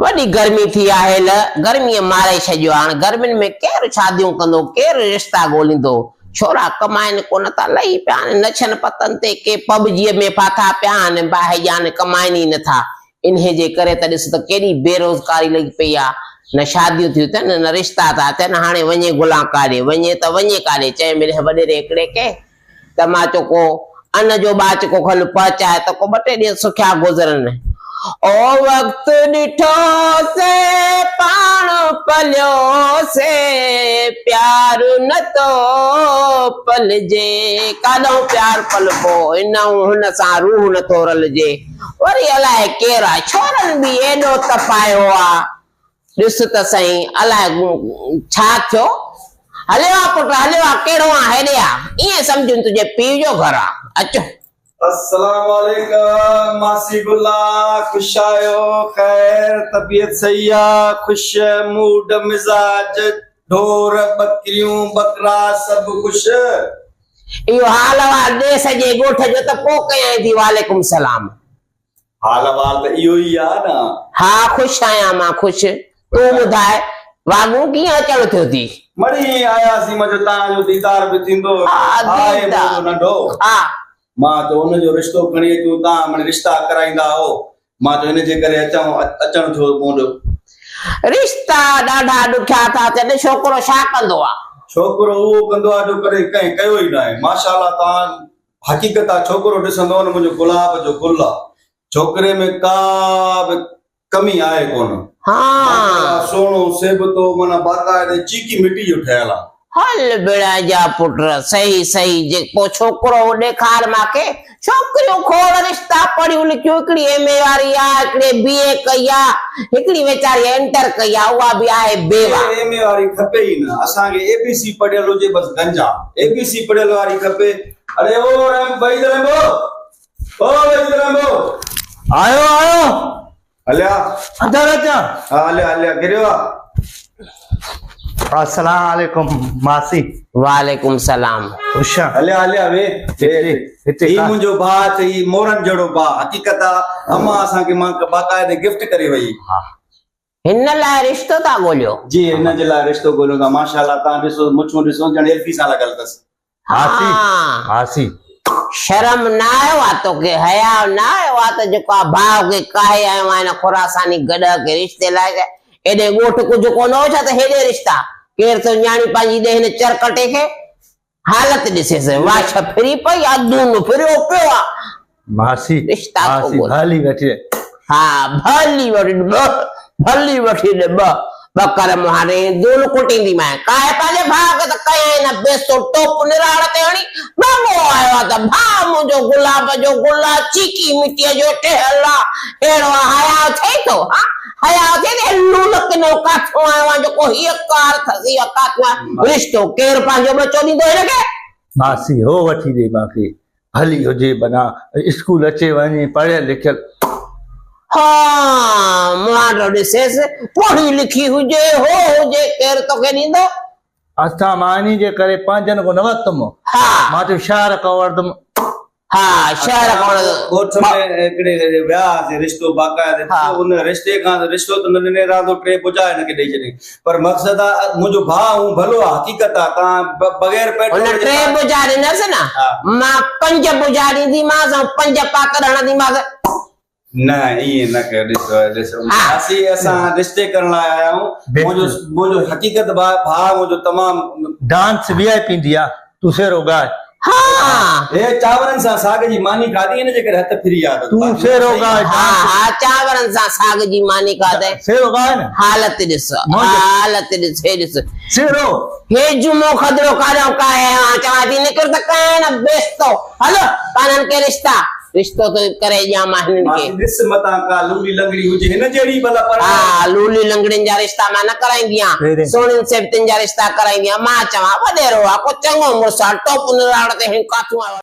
وڏي گرمي ٿي آ هيل، گرميء ماري ڇڏيو آ، هاڻ گرمين ۾ ڪير شاديون ڪندو، ڪير رشتا ڳوليندو، ڇورا ڪمائن ڪونه ٿا، لهي پيا آهن نڇن پتن تي، ڪي پب جيء ۾ ڦاٿا پيا آهن، باهه ڄان ڪمائن ئي نٿا، انهيء جي ڪري ته ڏس ته ڪيڏي بيروزگاري لڳي پئي آ، نه شاديون ٿيون ٿين، نه رشتا ٿا ٿين، هاڻي وڃي گلان ڪاڏي، وڃي ته وڃي ڪاڏي، چيم هن وڏيري هڪڙي کي ته مان چيو ڪو ان جو ٻاچڪو کن پهچاء ته ڪو ٻه ٽي ڏينهن سکيا گذرن. او وقت ڏٺو سي پاڻ پليو سي پيار نه ٿو پلجي. ڪاڏهون پيار پلبو ان ۽ هن سان روح نه ٿو رلجي. وري الائي ڪير آ ڇورن به ايڏو تپايو آ. ڏس ته سهين، الاء ڇا ٿيو؟ هليو آ پٽ، هليو آ، ڪهڙو آن هيڏي آ، ائين سمجهين تنهنجي پيء جو گهر آ، اچ. السلام عليڪم ماسي گلا خوش آهيو خير طبيعت صحيح آ خوش موڊ مزاج ڍور ٻڪريون ٻڪرا سڀ خوش. اهو حال احوال ڏي سڄي ڳوٺ جو ته پوء ڪيائين ٿي وعليڪم السلام. حال احوال ته اهو ئي آ نه. ها خوش آهيان مان خوش، تون ٻڌاء واڳون ڪيئن اچڻ ٿيو ٿي؟ مڙئي آياسين منهنجو تان جو ديدار به ٿيندو. ها آهي ديدار. منهنجو ننڍو. ها. مان چيو ان جو رشتو کڻي اچون تان مڙئي رشتا ڪرائيندا هو. مان چيو ان جي ڪري اچان اچڻ ٿيو منهنجو. رشتا ڏاڍا ڏکيا ٿا ٿين ڇوڪرو ڇا ڪندو آ؟ ڇوڪرو اهو ڪندو آ جو ڪڏهن ڪنهن ڪيو ئي ناهي. ماشاءالله تان حقيقت آ ڇوڪرو ڏسندو نه منهنجو گلاب جو گل آ ڇوڪري ۾ ڪا به ڪمي آهي ڪونه ها سهڻو سيبتو معنيٰ باقاعدي چيڪي مٽي جو ٺهيل آ. هل بڙا جا پٽ صحيح صحيح جي پو ڇوڪرو هو ڏيکار ماکي ڇوڪريون کوڙ رشتا پڙهيون لکيون هڪڙي ايم اي واري آ هڪڙي بي اي ڪئي آ هڪڙي ويچاري انٽر ڪئي آ اها به آهي بيواه. ايم اي واري کپي ئي نه اسان کي اي بي سي پڙهيل هجي بس گنج آ اي بي سي پڙهيل واري کپي اڙي او رحم وحيد رحمو او وحيد رحمو. آيو آيو. هليا. اندر اچان. ها هليا هليا گريو آ. السلام عليڪم ماسي. وعليڪم سلام. خوش آن. هليا هليا وي هتي هتي هي منهنجو ڀاء اٿئي مورن جهڙو ڀاء حقيقت آ امان اسان کي مان باقاعدي گفٽ ڪري وئي. ها. هن لاء رشتو ٿا ڳوليو. جي هن جي لاء رشتو ڳوليون ٿا ماشاءالله تان ڏسو مڇون ڏسو ڄڻ ايلفي سان لڳل اٿس. هاسي ها. هاسي. شرم نه آيو آ توکي حياء نه آيو آ ته جيڪو آ ڀاء کي ڪاهي آيو آهين هن خراساني گڏهه کي رشتي لاء ايڏي ڳوٺ ڪجهه ڪونه هو ڇا ته هيڏي رشتا ڪير ٿو نياڻي پنهنجي ڏي هن چرڪٽي کي حالت ڏسيس واڇ ڦري پئي آ دون ڦريو پيو آ. ماسي رشتا ٿو ماسي ڳولي. ڀلي وٺي ڏي. ها ڀلي وٺي ڏي ٻه ڀلي وٺي ڏي ٻه ٻڪر مهاڏي دون ڪٽيندي مانء ڪاهي پنهنجي ڀاء کي ته ڪيائين نه بيستو ٽوپ نراڙ تي هڻي ڀڳو آيو آ ته ڀاء منهنجو گلاب جو گل آ چيڪي مٽيء جو ٺهيل آ ههڙو آ حياء ٿئي ٿو ها حياء ٿئي ته هي لولڪ ڪنو ڪاٿون آيو آ جيڪو هيء ڪار ٿس هيء ڪاٿون آيو رشتو ڪير پنهنجو ٻچو ڏيندو هن کي. ماسي هو وٺي ڏي مانکي ڀلي هجي بنا اسڪول اچي وڃي پڙهيل لکيل. ها مهانڊو ڏسيس پڙهي لکي هجي هو هجي ڪير توکي ڏيندو. اسان ماني جي ڪري پنهنجن کان نه ورتم. ها. مان چيو شهر کان وٺندم. ها شهر کان ڳوٺ ۾ هڪڙي ويا هئاسين رشتو باقاعدي ڏسو ان رشتي کان رشتو ته نه ڏني رهندو ٽي بجا هن کي ڏئي ڇڏي پر مقصد آ منهنجو ڀاء هون ڀلو آ حقيقت آ تان بغير پيٽرول هن ٽي بجا ڏنس نه مان پنج بجا ڏينديمانس ۽ پنج پاڪر هڻنديمانس. نه ائين نه ڪيو ڏسو ڏسو اسين اسان رشتي ڪرڻ لاء آيا آهيون منهنجو منهنجو حقيقت ڀاء ڀاء منهنجو تمام ڊانس وي آء پي ايندي آ تون سهرو ڳاء. ها. هي چانورن سان ساڳ جي ماني کاڌي ان جي ڪري هٿ ڦري ويا اٿس. تون سهرو ڳاء ها ها چانورن سان ساڳ جي ماني کاڌي. سهرو ڳاء نه. حالت ڏس حالت ڏس هي ڏس. سهرو. هي جمعو کدڙو ڪاڏانهن ڪاهي آيو آهين چوان ٿي نڪر ته ڪنهن نه بيستو هل ڪانهن ڪي رشتا. رشتو ٿو ڪري ڏيان مان هنن کي. ماسي ڏس متان ڪا لولي لنگڙي هجي هن جهڙي ڀلا پرڻائي. ها لولي لنگڙين جا رشتا مان نه ڪرائيندي آهيان سهڻين سيبتين جا رشتا ڪرائيندي آهيان. مان چوان وڏيرو آ ڪو چڱو مڙس آ ٽوپ نراڙ تي هڻي ڪاٿون آيو آ.